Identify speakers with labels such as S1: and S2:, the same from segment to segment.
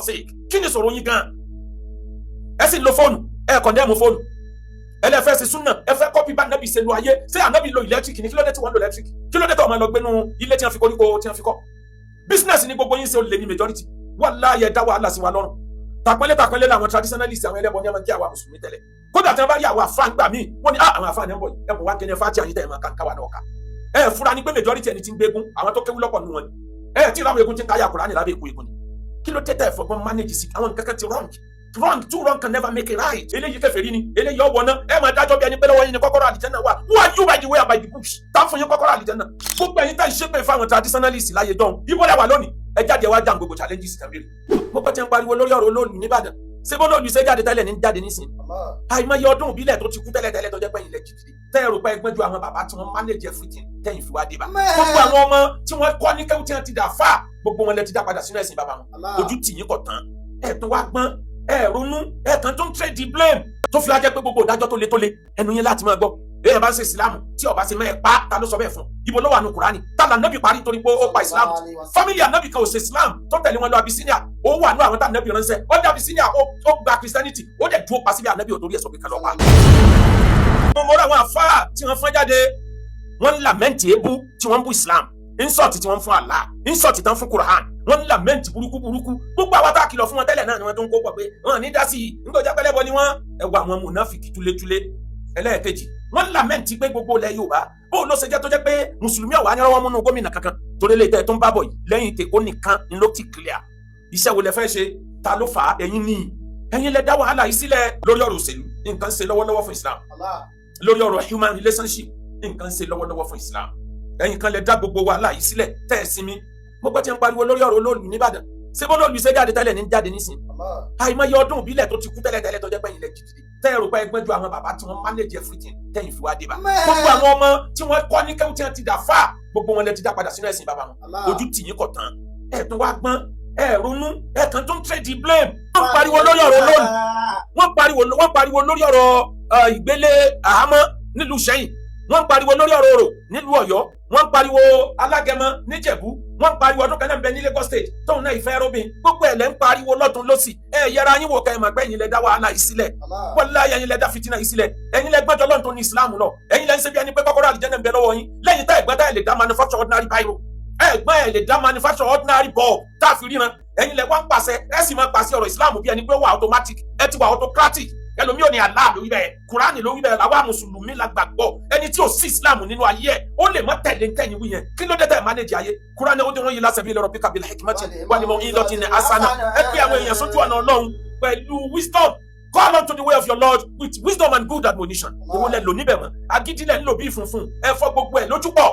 S1: God's sake, kí ni sọ̀rọ̀ yín gan? Ẹ sì ń lo fóònù, ẹ condemn fóònù. Ẹ lẹ fẹ́ ṣe súnà, ẹ fẹ́ copy bá nàbì ṣe lu ayé. Ṣé ànábì lo electric ni? Kí ló dé tí wọ́n lo electric? Kí ló dé tó ọmọ lọ gbénu ilé tí wọ́n fi koríko tí wọ́n fi kọ́? Business ni gbogbo yín ṣe, olè ní majority. Wallahi, ẹ dá wàhálà sí wa lọ́rùn. Tàpẹ́lẹ́ tàpẹ́lẹ́ làwọn traditionalist, àwọn ẹlẹ́bọ ní ọmọ kí àwa mùsùlùmí tẹ́lẹ̀. Kódà tí wọ́n bá rí àwọn àfa ńgbà míì, wọ́n ní, "Ah, àwọn àfa ní ẹ̀ ń bọ̀ yìí, ẹ̀ bọ̀ wá kẹ́ni ẹ̀fà tí àyín tẹ̀ ẹ̀ máa kà wà náà ká." Ẹ fura ni pé majority ẹni tí ń gbégún, àwọn tó kéwú lọ́pọ̀ nù wọn ni. Ẹ tí ìlànà egun ti ń káyà Kùránì lábẹ́ èkó egun ni. Kí ló tẹ́tẹ́ ẹ̀fọ́gbọ́n manage sí àwọn nǹkan kan ti wrong? Wrong, two wrong can never make a right. Eléyìí kèfèrí ni, eléyìí ọwọ́ náà. Ẹ máa dájọ́ bí ẹni pé lọ́wọ́ yín ni kọ́kọ́rọ́ àlìjẹ́nà wà. Who are you, by the way and by the bush? Tá ń fún yín kọ́kọ́rọ́ àlìjẹ́nà? Gbogbo ẹ̀yin tá ń ṣépè fáwọn traditionalist láyé dọ́hùn, ibo lẹ wà lónìí? Ẹ jáde wá jàm gbogbo challenges tàbí rè. Mo bá ti ń pariwo lórí ọ̀rọ̀ olóòlù nìbàdàn. Ṣé bó lóòlù ṣe jáde tẹ́lẹ̀ ní jáde nísìn? Àìmọye ọdún ìbílẹ̀ tó ti kú tẹ́lẹ̀ tẹ́lẹ̀, tó jẹ́ pé ilẹ̀ jìjì tẹ́ ẹ rò pé ẹgbẹ́ ju àwọn bàbá tí wọ́n manage everything tẹ́yìn fi wá dé bá. Gbogbo àwọn ọmọ tí wọ́n kọ́ ní kéwú tí wọ́n ti dà fà, gbogbo wọn lẹ ti dá padà sínú ẹ̀sìn bàbá wọn. Ojú tì yín kọ̀ tán. Ẹ̀ tún wá gbọ́n, ẹ̀ ronú, ẹ̀ kàn tó ń trade the blame, tó fi wá jẹ́ pé gbogbo ìdájọ́ tó le tó le, ẹnu yín láti máa gbọ́. Èèyàn bá ń ṣe ìsìlámù tí ó bá ṣe mẹ́ẹ̀ pa, ta ló sọ bẹ́ẹ̀ fún? Ibo ló wà nù Kùránì? Ta là nábì parí torí pé ó pa ìsìlámù? Family ànábì kan ò ṣe ìsìlámù tó tẹ̀lé wọn lọ Abyssinia. Ó wà nù àwọn tá ànábì ránṣẹ́. Ó dé Abyssinia, ó gba Christianity, ó dẹ̀ dúró pa síbi ànábì ò torí ẹ̀ sọ pé ká lọ pa. Mo mọ̀ àwọn àfáà tí wọ́n fọ́n jáde, wọ́n ń lament ebú tí wọ́n ń bú Islam, insult tí wọ́n ń fún Allah, insult tí wọ́n fún Quran. Wọ́n ń lament burúkú burúkú. Gbogbo àwọn tá a kìlọ̀ fún wọn tẹ́lẹ̀ náà ni wọ́n tó ń kó pọ̀ pé wọ́n ní dá sí i nígbà pẹ́lẹ́bọ ni wọ́n. Ẹ wọ àwọn mùnáfìkì túlétúlé. Ẹlẹ́ẹ̀kejì, wọ́n lament pé gbogbo ilẹ̀ Yorùbá, bó ló ṣe jẹ́ tó jẹ́ pé mùsùlùmí ọ̀wá ní ọwọ́ múnú gómìnà kankan, torí lè tẹ́ tó ń bá bọ̀ yìí lẹ́yìn tèkó nìkan ni ló ti clear. Iṣẹ́ wo lẹ fẹ́ ṣe? Ta ló fà á? Ẹ̀yin ní ẹ̀yin lẹ dá wàhálà yìí sílẹ̀. Lórí ọ̀rọ̀ òṣèlú, nǹkan ṣe lọ́wọ́lọ́wọ́ fún Islam. Lórí ọ̀rọ̀ human relationship, nǹkan ṣe lọ́wọ́lọ́wọ́ fún Islam. Ẹ̀yin kan lẹ dá gbogbo wàhálà yìí sílẹ̀ tẹ́ ẹ̀ sinmi. Mo gbọ́ tí ń pariwo lórí ọ̀rọ̀ olóòlù nìbàdàn. Ṣé bó lóòlù ṣe jáde tẹ́lẹ̀ ní jáde nísìn? Àìmọye ọdún ìbílẹ̀ tó ti kú tẹ́lẹ̀ tẹ́lẹ̀, tó jẹ́ pé ilẹ̀ jìjì tẹ́ ẹ rò pé ẹgbẹ́ ju àwọn bàbá tí wọ́n manage everything tẹ́yìn fi wá dé bá. Gbogbo àwọn ọmọ tí wọ́n kọ́ ní kéwú tí wọ́n ti dà fà, gbogbo wọn lẹ ti dá padà sínú ẹ̀sìn bàbá wọn. Ojú tì yín kọ̀ tán. Ẹ̀ tún wá gbọ́n, ẹ̀ ronú, ẹ̀ kàn tó ń trade the blame. Wọ́n pariwo lórí ọ̀rọ̀ olóòlù, wọ́n pariwo lórí ọ̀rọ̀ ìgbélé àhámọ́ nílùú Ìṣẹ́yìn, wọ́n pariwo lórí ọ̀rọ̀ orò nílùú Ọ̀yọ́, wọ́n pariwo alágẹmọ níjẹ̀bú, wọ́n pariwo ọdún kan náà ń bẹ ní Lagos State tóun náà ìfẹ́ róbìn. Gbogbo ẹ̀ lẹ́ ń pariwo lọ́tún lọ́sì. Ẹ yẹra yín wò kẹ́ ẹ mọ̀ pé ẹ̀yin lẹ dá wàhálà yìí sílẹ̀. Wallahi, ẹ̀yin lẹ dá fitina yìí sílẹ̀. Ẹ̀yin lẹ gbọ́dọ̀ lọ́n tó ní Islam lọ. Ẹ̀yin lẹ ń ṣe bí ẹni pé kọ́kọ́rọ́ àlìjẹ́nà ń bẹ lọ́wọ́ yín, lẹ́yìn tá ẹ̀gbọ́n tá ẹ̀ lè dá manufacture ordinary biro, ẹ̀gbọ́n ẹ̀ lè dá manufacture ordinary bulb tá a fi ríran. Ẹ̀yin lẹ wá ń pàṣẹ, ẹ sì máa pàṣẹ ọ̀rọ̀ Islam bí ẹni pé ó wà automatic. Ẹ ti wà autocratic. Ẹlòmíì ò ní Allah lórí bẹ́ẹ̀, Kùránì lórí bẹ́ẹ̀. Làwa mùsùlùmí la gbàgbọ́. Ẹni tí ò sí Islam nínú ayé ẹ̀, ó lè má tẹ̀lé ntẹ̀yìn wí yẹn. Kí ló dé tẹ̀ manage ayé? Kùránì ó dé wọ́n yìí lásẹ̀ bí lọ́rọ̀ píkà bil hikmati wal mau'izati hasana. Ẹ pé àwọn èèyàn sójú ọ̀nà Ọlọ́run pẹ̀lú wisdom. Call unto the way of your Lord with wisdom and good admonition. Owó lẹ lò níbẹ̀ mọ́, agídí lẹ ń lò bí funfun. Ẹ fọ́ gbogbo ẹ lójú pọ̀.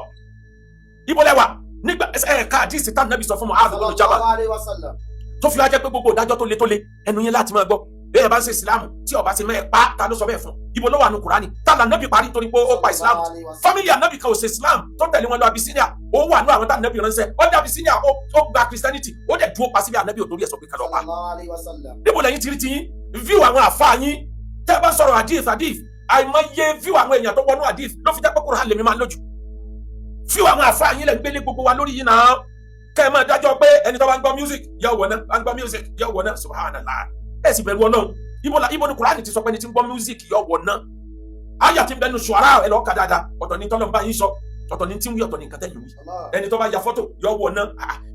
S1: Ibo lẹ wà nígbà ẹ ká àdìsí tá nàbì sọ fún Mu'adh ibn Jabal, tó fi wá jẹ́ pé gbogbo ìdájọ́ tó le tó le, ẹnu yín láti máa gbọ́? Èèyàn bá ń ṣe ìsìlámù tí ó bá ṣe mẹ́ẹ̀ pa, ta ló sọ bẹ́ẹ̀ fún? Ibo ló wà nù Kùránì? Ta là nábì parí torí pé ó pa ìsìlámù? Family ànábì kan ò ṣe ìsìlámù tó tẹ̀lé wọn lọ Abyssinia. Ó wà nù àwọn tá ànábì ránṣẹ́. Ó dé Abyssinia, ó gba Christianity, ó dẹ̀ dúró pa síbi ànábì ò torí ẹ̀ sọ pé ká lọ pa. Níbo lẹ́yìn tìrí tiyín? View àwọn àfa yín tẹ́ ẹ bá sọ̀rọ̀ hadith, hadith, àìmọye view àwọn èèyàn tó wọnú hadith ló fi jẹ́ pé Kùránì lèmi máa ń lójú. View àwọn àfa yín lẹ̀ ń gbélé gbogbo wa lórí yìí náà, kẹ́ ẹ máa dájọ́ pé ẹni tó bá ń gbọ́ music yóò wọ̀ náà, bá ń gbọ́ music yóò wọ̀ náà. Subhanallah, ẹ sì bẹ̀rù Ọlọ́run. Ibo la ibo ni Kùránì ti sọ pé ẹni tí ń gbọ́ music yóò wọ̀ náà? Àyà tí ń bẹnu Ṣuara, ẹ lọ́ọ́ ka dáadáa. Ọ̀tọ̀ ní tọ́lọ́ ń bá yín sọ, ọ̀tọ̀ ní tí ń wí, ọ̀tọ̀ ní nǹkan tẹ́yìn wí. Ẹni tó bá ya fọ́tò yóò wọ̀ náà.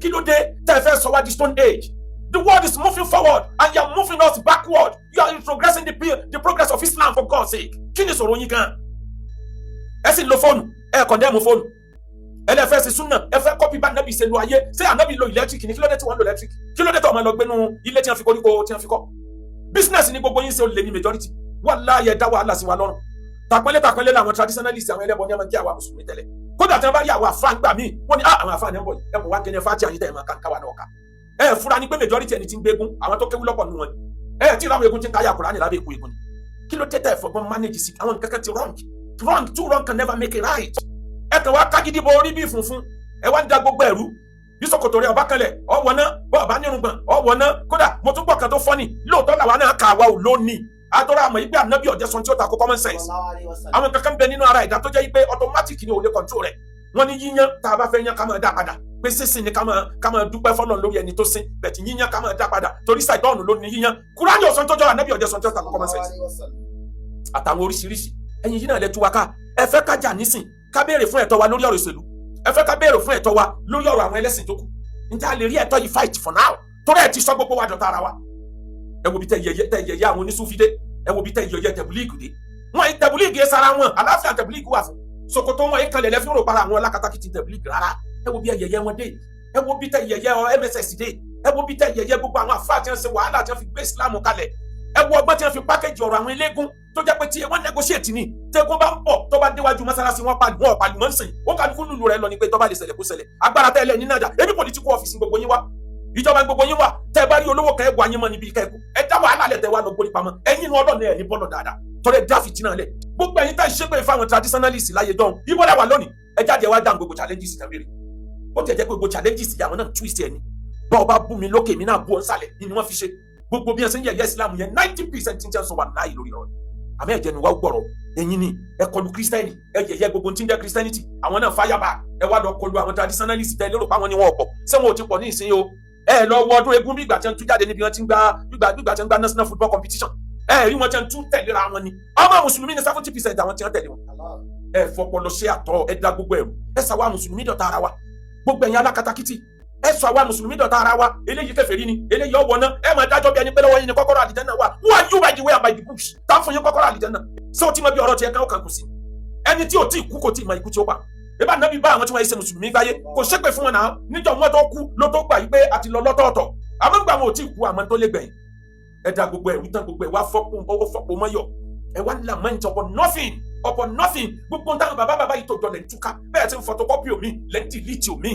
S1: Kí ló dé tẹ́ ẹ fẹ́ sọ wá di stone age? The world is moving forward and you are moving us backward. You are progressing the progress of Islam, for God's sake. Kí ni sọ̀rọ̀ yín gan? Ẹ sì ń lo fóònù, ẹ condemn fóònù. Ẹ lẹ fẹ́ ṣe súnà, ẹ fẹ́ copy bá nàbì ṣe lu ayé. Ṣé ànábì lo electric ni? Kí ló dé tí wọ́n lo electric? Kí ló dé tó ọmọ lọ gbénu ilé tí wọ́n fi koríko tí wọ́n fi kọ́? Business ni gbogbo yín ṣe, olè ní majority. Wallahi, ẹ dá wàhálà sí wa lọ́rùn. Tàpẹ́lẹ́ tàpẹ́lẹ́ làwọn traditionalist, àwọn ẹlẹ́bọ ní ọmọ kí àwa mùsùlùmí tẹ́lẹ̀. Kódà tí wọ́n bá rí àwọn àfa ńgbà míì, wọ́n ní, "Ah, àwọn àfa ní ẹ̀ ń bọ̀ yìí, ẹ̀ bọ̀ wá kẹ́ni ẹ̀fà tí àyín tẹ̀ ẹ̀ máa kà wà náà ká." Ẹ fura ni pé majority ẹni tí ń gbégún, àwọn tó kéwú lọ́pọ̀ nù wọn ni. Ẹ tí ìlànà egun ti ń káyà Kùránì lábẹ́ èkó egun ni. Kí ló tẹ́tẹ́ ẹ̀fọ́gbọ́n manage sí àwọn nǹkan kan ti wrong? Wrong, two wrong can never make a right. Ẹ kàn wá kágídí bo orí bí funfun, ẹ wá ń da gbogbo ẹ̀rú. Bí ṣòkòtò rẹ ọba kanlẹ̀, ọwọ́ náà bọ́ ọba nírùngbọ̀n, ọwọ́ náà. Kódà mo tún gbọ́ kan tó fọ́nì. Lóòótọ́ làwa náà kà wá ò lónìí àtọ́rọ̀, àmọ́ ìgbé ànábì ọ̀jẹ̀ sọ tí ó ta ko common sense. Àwọn kankan bẹ nínú ara ẹ̀dá tó jẹ́ pé automatic ni ò lè control rẹ̀. Wọ́n ní yíyan tá a bá fẹ́ yan, ká máa dá padà, pé sísìn ni ká máa dúpẹ́ fọlọ́n lórí ẹni tó sín bẹ̀tì. Yíyan, ká máa dá padà, torí ṣàìtọ́ọ̀nù ló ní yíyan. Kúránì ọ̀sán tó jọ, ànábì ọ̀jẹ̀ sọ tó ta common sense àtàwọn oríṣiríṣi. Ẹ̀yin yìí náà lẹ tú wa ká. Ẹ fẹ́ ká jà nísìn, ká béèrè fún ẹ̀tọ́ wa lórí ọ̀rọ̀ ìṣèlú. Ẹ fẹ́ ká béèrè fún ẹ̀tọ́ wa lórí ọ̀rọ̀ àwọn ẹlẹ́sìn tó kù. Njẹ́ a lè rí ẹ̀tọ́ yìí fight for now? Torí ẹ ti sọ gbogbo wa dọ̀tá ara wa. Ẹ wo bí tẹ yẹyẹ, tẹ yẹyẹ àwọn onísúfídé. Ẹ wo bí tẹ yẹyẹ tẹbùlíìgì dé. Wọn yìí, tẹbùlíìgì yẹ sara wọn, àláfíà tẹbùlíìgì wà fún ṣòkòtò wọn yìí kalẹ̀ lẹ́fí rò para àwọn alákatakítí tẹbùlíìgì rárá. Ẹ wo bí ẹ yẹyẹ wọn dé. Ẹ wo bí tẹ yẹyẹ ọ MSS dé. Ẹ wo bí tẹ yẹyẹ gbogbo àwọn àfáà tí wọn ṣe wàhálà, tí wọn fi gbé Islam kalẹ̀. Ẹ wo ọgbọ́n tí wọn fi package ọ̀rọ̀ àwọn eléégún, tó jẹ́ pé tí wọ́n negotiate ni. Tẹ́gùn bá ń bọ̀, tó bá déwájú mọ́sálásí, wọn pa wọn ọ̀pá lùmọ́ ń sìn. Ó kálukú lùlù rẹ lọ ni pé tó bá lè ṣẹlẹ̀, kó ṣẹlẹ̀. Agbára tẹ́lẹ̀ ní nàjà ebi political office gbogbo yín wá, ìjọba gbogbo yín wà. Tẹ́ bá rí olówó kan, ẹ wà yín mọ́ níbi kẹ́kọ̀ọ́. Ẹ dá wàhálà lẹ̀, tẹ́ wà lọ gbórí pamọ́. Ẹ̀yin inú ọlọ́ọ̀ni ẹ̀ ní bọ́lọ̀ dáadáa, torí ẹ dá fìtínà lẹ̀. Gbogbo ẹ̀yin tá ìṣépè fáwọn traditionalist láyé dán, ibo lẹ wà lónìí? Ẹ jáde wá dáhùn gbogbo challenges tàbí rè. Ó tẹ̀ jẹ́ pé gbogbo challenges yìí, àwọn náà twist ẹ̀ ni. Bá ọba bú mi lókè, mi náà bú ọ nsàlẹ̀ ni wọ́n fi ṣe gbogbo bí ẹ ṣe ń yẹ̀yẹ́ Islam yẹn. 90% ti ń sọ wà láàyè lórí ọ̀rọ̀. Àmọ́ ẹ̀jẹ̀ ni wàá gbọ̀rọ̀ ẹ̀yin ni ẹ kọlu Kírísítẹ́nì, ẹ yẹ̀yẹ́ gbogbo tí ń jẹ́ Christianity. Àwọn náà fire back. Ẹ wá lọ kọlu àwọn traditionalist tẹ lérò pé àwọn ni wọn ọ̀pọ̀. Ṣé wọn ò ti pọ̀ ní ìsinyìí o? Ẹ lọ wọ ọdún eégún, bí ìgbà tí wọ́n tú jáde níbi wọ́n ti ń gbá, gbígbà tí wọ́n ń gbá national football competition. Ẹ rí wọn tí wọ́n tú tẹ̀léra wọn ni. Ọmọ mùsùlùmí ni 70% àwọn tí wọ́n tẹ̀lé wọn. Ẹ fọpọlọ ṣe àtọ, ẹ da gbogbo ẹrù, ẹ sọ àwa mùsùlùmí dọ̀tá ara wa. Gbogbo ẹ̀yin alákatakítí, ẹ sọ àwa mùsùlùmí dọ̀tá ara wa. Eléyìí kèfèrí ni, eléyìí ọwọ́ náà. Ẹ máa dájọ́ bí ẹni pé lọ́wọ́ yín ni kọ́kọ́rọ́ àlìjánnà wà. Who are you, by the way and by the bush, tá fún yín kọ́kọ́rọ́ àlìjánnà? Ṣé o ti mọ bí ọ̀rọ̀ tiẹ̀ kan ó kàn kù sí? Ẹni tí ò tí kú kò tí ì mọ ikú tí ó pa. Ebá nàbí bá àwọn tí wọ́n ṣe mùsùlùmí gbáyé, kò ṣépè fún wọn náà. Níjọ́ wọn tó kú ló tó gbà yí pé àti lọ lọ́tọ̀ọ̀tọ̀. Àmọ́ gbà wọn ò tí ì kú, àmọ́ tó lè gbẹ̀yìn. Ẹ da gbogbo ẹ̀rú tán, gbogbo ẹ̀ wá fọ́pọ̀, ó fọ́pọ̀ mọ́yọ̀. Ẹ wá lament upon nothing, upon nothing. Gbogbo táwọn bàbá bàbá yìí tó jọ lẹ̀ ń túká bẹ́ẹ̀, tí ń photocopy omi lẹ́ ń delete omi.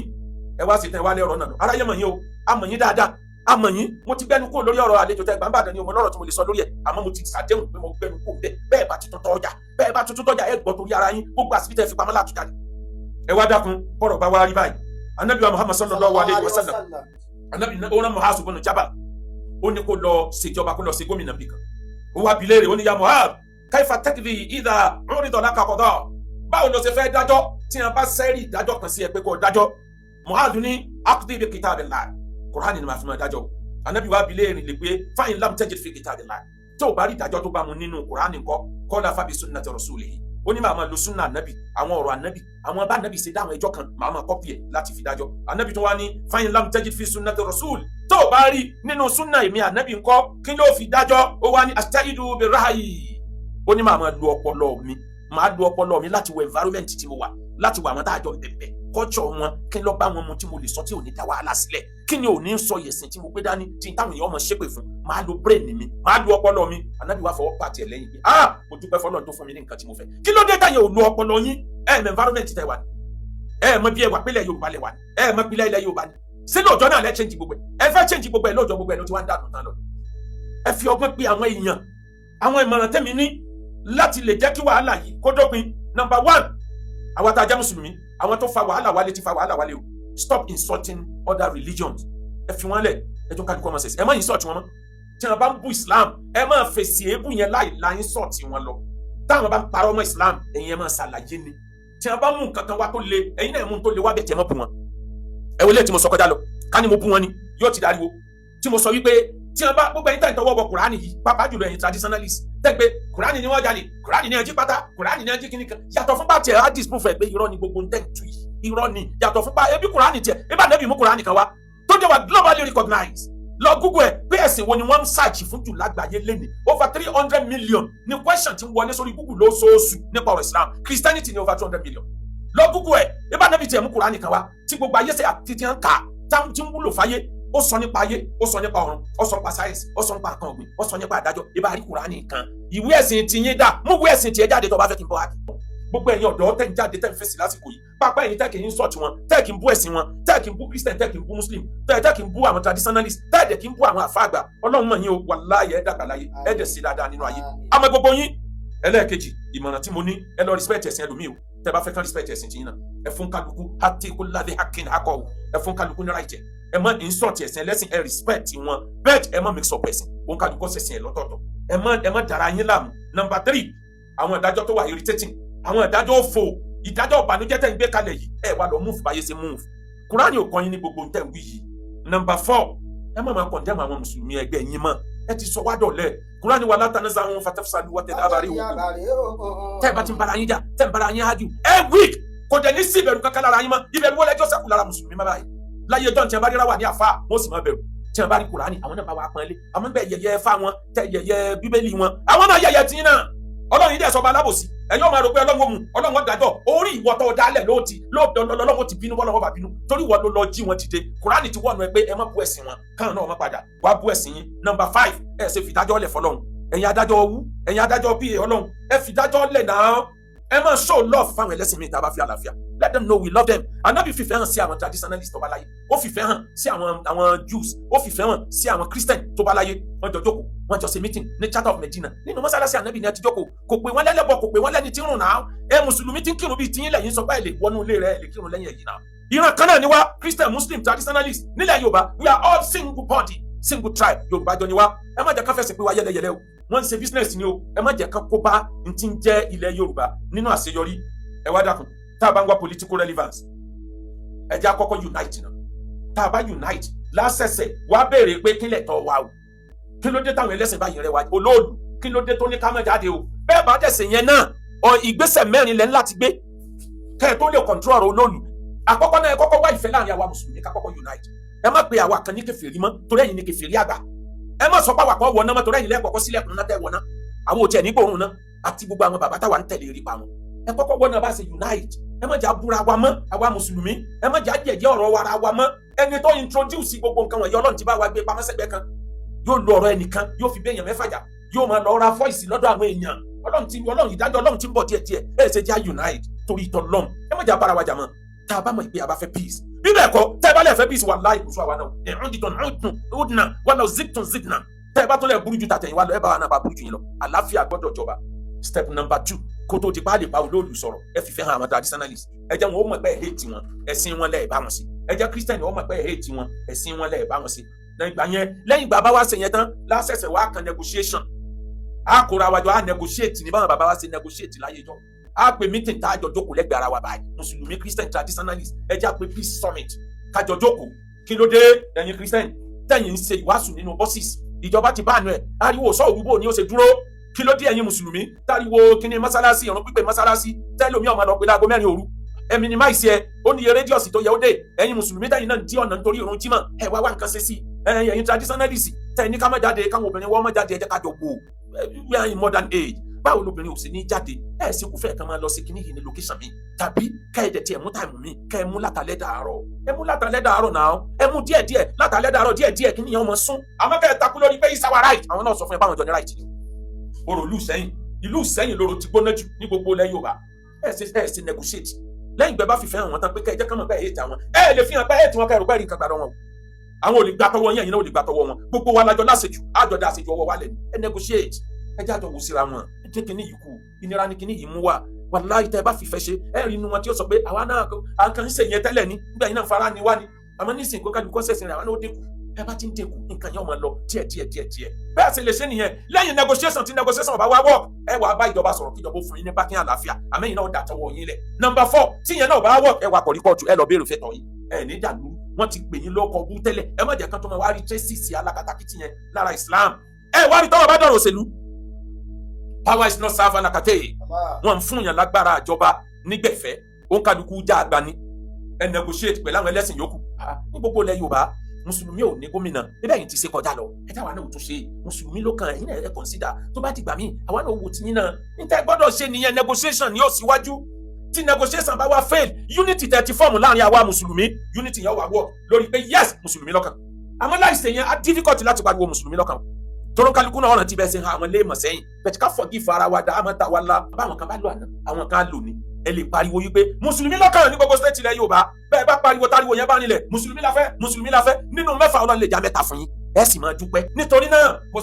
S1: Ẹ wá sí tán, ẹ wá lẹ́rọ náà lọ. Aráyé mọ̀ yín o, a mọ̀ yín dáadáa, a mọ̀ yín. Mo ti gbẹnu kúrò lórí ọ̀rọ̀ àlejò tẹ gbàǹbàdàn ni o. Mo lọ́rọ̀ tí mo lè sọ lórí ẹ̀, àmọ́ mo ti ṣàdéhùn pé mo gbẹnu kúrò bẹ́ẹ̀. Bẹ́ẹ̀ bá ti tuntun ọjà, bẹ́ẹ̀ bá tuntun tọ́jà, ẹ gbọ́ torí ara yín. Gbogbo àsìkò tẹ fi pamọ́ látújáde. Ẹ wá dákun, bọ́rọ̀ bá wá rí báyìí, Anabi wa Muhammad sallallahu alayhi wa sallam, Anabi ó rán Mu'adh ibn Jabal. Ó ní kó lọ ṣèjọba, kó lọ ṣe gómìnà bìkan. Ó wá bi léèrè, ó ní: "Ya Mu'adh, kayfa taqdi idha urida laka qada?" Báwo ló ṣe fẹ́ dájọ́ tí wọn bá sẹ́rí ìdájọ́ kan sí ẹ pé kó dájọ́? Mu'adh ní: "Aqdi bi kitabillah." Kùránì ni màá fi máa dájọ́. Anabi wá bi léèrè lè pé: "Fa in lam tajid fi kitabillah?" Tó o bá rí ìdájọ́ tó bá mu nínú Kùránì ńkọ́? Qala fa bi sunnati rasulihi. Ó ní màá máa lo sunna anabi, àwọn ọ̀rọ̀ anabi, àwọn bá anabi ṣe dáhùn ẹjọ́ kan, màá máa copy ẹ̀ láti fi dájọ́. Anabi tó wá ní: "Fa in lam tajid fi sunnati rasul?" Tó o bá rí nínú sunna èmi anabi ńkọ́, kí ló fi dájọ́? Ó wá ní: "Ajtahidu bi ra'yi." Ó ní màá máa lo ọpọlọ mi, màá lo ọpọlọ mi láti wo environment tí mo wà, láti wo àwọn tá a jọ bẹ̀bẹ̀, culture wọn, kí n lọ bá wọn mu tí mo lè sọ tí ò ní dá wàhálà sílẹ̀, kí ni ò ní sọ yẹ̀sìn tí mo gbé dání tí táwọn èèyàn ọmọ ṣépè fún. Màá lo brain mi, màá lo ọpọlọ mi. Anabi wa fọwọ́ pàtì ẹ̀ lẹ́yìn pé: "Ah, mo dúpẹ́ fọlọ́run tó fún mi ní nǹkan tí mo fẹ́." Kí ló dé táyà ò lo ọpọlọ yín? Ẹ mọ environment tẹ wà ní, ẹ mọ bí ẹ wà pílẹ̀ Yorùbá lẹ wà ní, ẹ mọ pílẹ̀ ilẹ̀ Yorùbá ní. Sí lóòjọ́ náà lẹ change gbogbo ẹ? Ẹ fẹ́ change gbogbo ẹ lóòjọ́, gbogbo ẹ ló ti wá ń dànù tán lọ. Ẹ fi ọgbọ́n pé àwọn èèyàn. Àwọn ìmọ̀ràn tẹ́mi ní láti lè jẹ́ kí wàhálà yìí kó dópin: number one, àwa tá a jẹ́ mùsùlùmí, àwọn tó fa wàhálà wálé ti fa wàhálà wálé o. Stop insulting other religions. Ẹ fi wọn lẹ̀, ẹ jọ kálukú ọmọ ṣẹ̀ṣẹ̀. Ẹ má insult wọn mọ́. Tí wọn bá ń bú Islam, ẹ má fèsì èébú yẹn láì la insult wọn lọ. Táwọn bá ń parọ́ mọ́ Islam, ẹ̀yin ẹ má ṣàlàyé ni. Tí wọn bá mú nǹkan kan wá tó le, ẹ̀yin náà mú un tó le wá bẹ̀ tí ẹ má bú wọn. Ẹ wọlé tí mo sọ kọjá lọ, ká ní mo bú wọn ni, yóò ti dariwo. Tí mo sọ wípé tí wọn bá gbogbo ẹ̀yin tẹ̀ ń tọwọ́ bọ Kùránì yìí, pàápàá jùlọ ẹ̀yin traditionalist tẹ́ pé Kùránì ni wọ́n jalè, Kùránì ni ẹjí pátá, Kùránì ni ẹjí kíní kan, yàtọ̀ fún bá tiẹ̀ á disprove ẹ̀ pé irọ́ ni gbogbo ń tẹ̀ ń tu yìí, irọ́ ni. Yàtọ̀ fún bá ebi Kùránì tiẹ̀, ebi ànábì mú Kùránì kan wá tó jẹ́ wà globally recognized. Lọ Google ẹ̀ pé ẹ̀sìn wo ni wọ́n ń search fún jù lágbàáyé lẹ́nìí. Over 300 million ní question tí ń wọlé sórí Google lóṣooṣù nípa ọ̀rọ̀ Islam. Christianity ní over 200 million. Lọ Google ẹ̀. Ebi ànábì tiẹ̀ mú Kùránì kan wá tí gbogbo ayé ṣe àti tí ń kà, tí ń wúlò fáyé. Ó sọ nípa ayé, ó sọ nípa ọ̀run, ó sọ nípa sáyẹ̀nsì, ó sọ nípa nǹkan ọ̀gbìn, ó sọ nípa àdájọ́. Ibà rí Kùránì kan. Ìwé ẹ̀sìn tiyín dà? Mú ìwé ẹ̀sìn tiẹ̀ jáde tó bá fẹ́ kí n bọ́ wá. Gbogbo ẹ̀yin ọ̀dọ́ tẹ́ ń jáde, tẹ́ ń fèsì lásìkò yìí, pápá ẹ̀yin tẹ́ kì í sọ̀tì wọn, tẹ́ kì í bú ẹ̀sìn wọn, tẹ́ kì í bú Christian, tẹ́ kì í bú Muslim, tẹ́ kì í bú àwọn traditionalist, tẹ́ dẹ̀ kì í bú àwọn àfáàgbà, Ọlọ́run mọ̀ yín o. Wàláyé, ẹ̀ dàgbà láyé, ẹ̀ dẹ̀ sí dáadáa nínú ayé. Àmọ́ gbogbo yín, ẹlẹ́ẹ̀kejì ìmọ̀ràn tí mo ní, ẹ lọ respect ẹ̀sìn ẹlòmíì o. Tẹ́ bá fẹ́ kán respect ẹ̀sìn tiyín náà, ẹ fún kálukú hati kulladhi haqqin haqqahu. Ẹ fún kálukú ní right. Ẹ má insult ẹ̀sìn ẹlẹ́sìn, ẹ respect wọn bẹ́ẹ̀. Ẹ má mix up ẹ̀sìn. Òun kálukú ṣẹ̀sìn ẹ̀ lọ́tọ̀ọ̀tọ̀. Ẹ má dara yín láàmú. Number three, àwọn ìdájọ́ tó wà irritating, àwọn ìdájọ́ òfò, Ìdájọ́ ìbànújẹ́ tẹ̀ ń gbé kalẹ̀ yìí, ẹ wá lọ move báyé ṣe move. Kúránì ò kọ́ yín ní gbogbo tẹ̀ ń wí yìí. Number four, ẹ má máa condemn àwọn mùsùlùmí ẹgbẹ́ yín mọ́. Ẹ ti sọ wá dọ̀lẹ́. Kúránì wà látàná àwọn fatafsalu wa tẹ̀lé abárí wò. Tẹ́ ẹ bá ti ń bára yín jà, tẹ́ ẹ ń bára yín ájú, ẹ weak. Kò dẹ̀ ní sí ìbẹ̀rù kankan lára yín mọ́. Ìbẹ̀rù wọlé ẹjọ́ sẹ́kù lára mùsùlùmí má báyìí. Láyé ọjọ́ tí a bá ríra wà ní àfa, wọ́n sì máa bẹ̀rù. Tí a bá rí Kùránì, àwọn náà bá wà pọ́nlé. Àwọn bẹ́ẹ̀ yẹyẹ fá wọn, tẹ yẹyẹ Bíbélì wọn, àwọn náà yẹyẹ tí náà. Ọlọ́run yìí dẹ̀ sọba alábòsí. Ẹ̀yin ọmọ rò pé Ọlọ́run ó mú, Ọlọ́run ó dájọ́ orí ìwọ tó dálẹ̀ lóòtì lọ́lọ́run ti bínú, bọ́lọ́wọ́ bá bínú torí ìwọ ló lọ jí wọn dìde. Kùránì ti wọ́nu ẹ pé ẹ má bú ẹ̀sìn wọn, káwọn náà má padà wá bú ẹ̀sìn yín. Number five, ẹ ṣe fìdájọ́ lẹ̀ fọlọ́run. Ẹ̀yin adájọ́ owú, ẹ̀yin adájọ́ pa, Ọlọ́run, ẹ fìdájọ́ lẹ̀ náà. Ẹ máa show love fáwọn ẹlẹ́sìn míì tá a bá fi àlàáfíà. Let them know we love them. Anabi fìfẹ́ hàn sí àwọn traditionalists tó bá láyé, ó fìfẹ́ hàn sí àwọn Jews, ó fìfẹ́ hàn sí àwọn Christian tó bá láyé. Wọ́n jọ jókòó, wọ́n jọ ṣe meeting ní Charter of Medina. Nínú mọ́sálásí anabi ní ẹ ti jókòó. Kò pé wọ́n lẹ́lẹ́bọ̀, kò pé wọ́n lẹ́ni tí ń rùn náà. Ẹ mùsùlùmí tí ń kírun bíi tiyín lẹ́yìn sọ pé ẹ lè wọnú ilé rẹ, ẹ lè kírun lẹ́yìn ẹ̀yìn náà. Ìran kan náà ni wá, Christian, Muslim, traditionalist nílẹ̀ Yorùbá. We are all single body, single tribe. Yorùbá jọ ni wá. Ẹ má jẹ́ ká fẹsẹ̀ pé wá yẹlẹyẹlẹ o. Wọ́n ń ṣe business ni o. Ẹ má jẹ́ ká kó bá n ti ń jẹ́ ilẹ̀ Yorùbá nínú àṣeyọrí. Ẹ wá dákun, tá a bá ń wá political relevance, ẹ jẹ́ àkọ́kọ́ unite náà. Tá a bá unite lásẹ̀sẹ̀ wá béèrè pé kílẹ̀ tọ́ wa o, kí ló dé táwọn ẹlẹ́sìn báyìí rẹ wá olóòlù, kí ló dé tó ní ká má jáde o. Bẹ́ẹ̀ bá dẹ̀sẹ̀ yẹn náà ọ, ìgbésẹ̀ mẹ́rin lẹ́ ń láti gbé kẹ́ ẹ tó lè control ọ̀rọ̀ olóòlù. Àkọ́kọ́ náà, ẹ kọ́kọ́ wá ìfẹ́ láàrin àwa mùsùlùmí, ká kọ́kọ́ unite. Ẹ má pe àwa kan ní kèfèrí mọ́, torí ẹ̀yin ní kèfèrí àgbà. Ẹ má sọ pé àwa kan wọ̀ náà mọ́, torí ẹ̀yin lẹ́kọ̀ọ́kọ́ sílẹ̀kùn náà tẹ́ wọ̀ náà. Àwọn ò tiẹ̀ ní gbòòrùn náà àti gbogbo àwọn bàbá táwa ń tẹ̀lé rí pa wọn. Ẹ kọ́kọ́ wọ́n náà bá ṣe unite. Ẹ má jà búra wa mọ́, àwa mùsùlùmí. Ẹ má jà jẹ̀jẹ̀ ọ̀rọ̀ wa ara wa mọ́. Ẹni tó introduce gbogbo nǹkan wọ̀nyí, Ọlọ́run ti bá wa gbé pamọ́ sẹ́gbẹ́ kan. Yóò lo ọ̀rọ̀ ẹnìkan, yóò fi béèyàn mẹ́fà jà, yóò máa lọ ra voice lọ́dọ̀ àwọn èèyàn. Ọlọ́run ti, Ọlọ́run, ìdájọ́ Ọlọ́run ti ń bọ̀ díẹ̀díẹ̀. Ẹ ṣe já unite torí ìtọ́ lọ́m. Ẹ má jà bára wa jà mọ́, tá a bá mọ̀ pé a bá fẹ́ peace. Bí bẹ́ẹ̀ kọ́, tẹ́ ẹ bá lẹ̀ fẹ́ peace, wallahi, kò sún àwa náà. Ẹ̀hún dìtọ̀ ọ̀dùnà wàlọ́ ziptun zipna. Tẹ́ ẹ bá tún lẹ̀ burú ju tàtẹ̀yìn wa lọ, ẹ bá wa náà bá burú ju yín lọ. Àlàáfíà gbọ́dọ̀ jọba. Step number two, kó tó di páàlì bá olóòlù sọ̀rọ̀, ẹ fìfẹ́ hàn àwọn traditionalist. Ẹ jẹ́ wọn ó mọ̀ pé ẹ hate wọn, ẹ̀sìn wọn lẹ́ẹ̀ bá wọn sí. Ẹ jẹ́ Christian ó mọ̀ pé ẹ hate wọn, ẹ̀sìn wọn lẹ́ẹ̀ bá wọn sí. Lẹ́yìn ìgbà yẹn, lẹ́yìn ìgbà bá wá ṣe yẹn tán, lásẹ̀sẹ̀ wá kan negotiation. A kóra wa jọ, a negotiate ní báwọn bàbá wa ṣe negotiate láyé jọ. A pè meeting tá a jọ jókòó lẹ́gbẹ̀ẹ́ ara wa báyìí, mùsùlùmí, Christian, traditionalist. Ẹ jẹ́ a pè peace summit, ká jọ jókòó. Kí ló dé ẹ̀yin Christian tẹ̀yin ń ṣe ìwàásù nínú buses? Ìjọba ti bá àánú ẹ̀. Ariwo sọ òrùbó ni ó ṣe dúró. Kí ló dé ẹ̀yin mùsùlùmí táriwo kíní mọ́sálásí, ìrun pípé mọ́sálásí, tẹ́lómi ọmọ lọ pé láago 4 òru? Ẹ minimize ẹ, ó ní iye radius tó yẹ ó dé. Ẹ̀yin mùsùlùmí tẹ̀yin náà ń dí ọ̀nà nítorí ìrun jímọ̀, ẹ wá wá nǹkan ṣe sí. Ẹ̀yin traditionalist tẹ̀yin ní ká má jáde, káwọn obìnrin wọ́n má jáde, ẹ jẹ́ ká jọ wò. We are in modern age, báwo lobìnrin ò sì ní jáde? Ẹ sì kú fẹ́ kàn máa lọ sí kíní yìí ní location mi, tàbí ká ẹ dẹ̀ tiẹ̀ mú time mi, ká ẹ mú látàlẹ́ dàárọ̀. Ẹ mú látàlẹ́ dàárọ̀ náà, ẹ mú díẹ̀ díẹ̀ látàlẹ́ dàárọ̀, díẹ̀ díẹ̀, kíní yẹn ọmọ sún. Àmọ́ ká ẹ takú lórí pé it's our right, àwọn náà sọ fún ẹ báwọn jọ ní right ni. Orò ìlú Ìsẹ́yìn, ìlú Ìsẹ́yìn lóró ti gbóná jù ní gbogbo ilẹ̀ Yorùbá. Ẹ ṣe negotiate. Lẹ́yìn ìgbà bá fìfẹ́ hàn wọ́n tán pé kẹ́ ẹ jẹ́ kán mọ̀ pé ẹ hate àwọn, ẹ lè fi hàn pé ẹ hate wọn, kẹ́ ẹ rò pé ẹ rí nǹkan gbà lọ́wọ́ wọn. Àwọn ò lè gbà tọwọ́ yín, ẹ̀yin náà ò lè gbà tọwọ́ wọn. Gbogbo wa lájọ láṣejù, àjọ dá àṣejù ọwọ́ wa lẹ̀. Ẹ negotiate, ẹ jẹ́ àjọ wò síra wọn. Ẹ jẹ́ kíní yìí kú, ìnira ni kíní yìí mú wá. Wàláhì, tẹ́ ẹ bá fìfẹ́ ṣe, ẹ rí inú wọn tí ó sọ pé àwa náà à ń kàn ń ṣe yẹn tẹ́lẹ̀ ní nígbà yìí náà, fara ni wá ni. Àmọ́ nísìnyí, kó kálukú ṣẹ̀sìn rẹ̀, àwọn náà ó dínkù. Ẹ bá ti ń dínkù, nǹkan yẹn ó máa lọ díẹ̀ díẹ̀ díẹ̀ díẹ̀. Bẹ́ẹ̀ sì lè ṣe nìyẹn. Lẹ́yìn negotiation, tí negotiation bá wá work, ẹ wàá bá ìjọba sọ̀rọ̀ kí ìjọba ó fún yín ní bákín àlàáfíà. Àmẹ́yìn náà dà tọwọ́ yín lẹ̀. Number four, tí yẹn náà bá work, ẹ wà kọ̀rí kóòtù, ẹ lọ béèrè fẹ́ tọ̀ yín. Ẹ ní dàlú. Wọ́n ti pè yín lóko bú tẹ́lẹ̀, ẹ má jẹ́ kán tó máa wá rí traces alákatakítí yẹn lára Islam. Ẹ wá rí tọ́wọ́ bá dọ̀rọ̀ òṣèlú, power is not serve alakate. Wọ́n ń fún yàn lágbára àjọba nígbẹ̀fẹ́, òǹkàlùkù já àgbà ni. Ẹ negotiate pẹ̀lú àwọn ẹlẹ́sìn yòókù ní gbogbo ilẹ̀ Yorùbá. Mùsùlùmí ò ní gómìnà níbẹ̀ yìí ti ṣe kọjá lọ. Ẹ táwa náà ò tún ṣe mùsùlùmí ló kàn, ẹ̀yin náà ẹ consider. Tó bá dìgbà míì, àwa náà wò tiyín náà. Níta ẹ gbọ́dọ̀ ṣe nìyẹn. Negotiation ni ó síwájú. Tí negotiation bá wá fail, unity tẹ̀ ti form láàrin àwa mùsùlùmí, unity yẹn wà wọ̀ lórí pé yes, mùsùlùmí lọ́kàn. Àmọ́ láìsè yẹn, á difficult láti pariwo mùsùlùmí lọ́kàn, tóró kálukú náà ọ̀nà tí bẹ́ẹ̀ ṣe hàn àwọn léèmọ̀ sẹ́yìn bẹ́ẹ̀. Ká forgive ara wa dá àmọ́ tá wa la báwọn kan bá lò àná, àwọn kan á lò ní. Ẹ lè pariwo yí pé mùsùlùmí lọ́kàn ní gbogbo state ilẹ̀ Yorùbá. Bẹ́ẹ̀ bá pariwo, táriwo yẹn bá nílẹ̀, mùsùlùmí la fẹ́, mùsùlùmí la fẹ́, nínú mẹ́fà, Ọlọ́run lè já mẹ́ta fún yín, ẹ sì máa dúpẹ́. Nítorí náà mo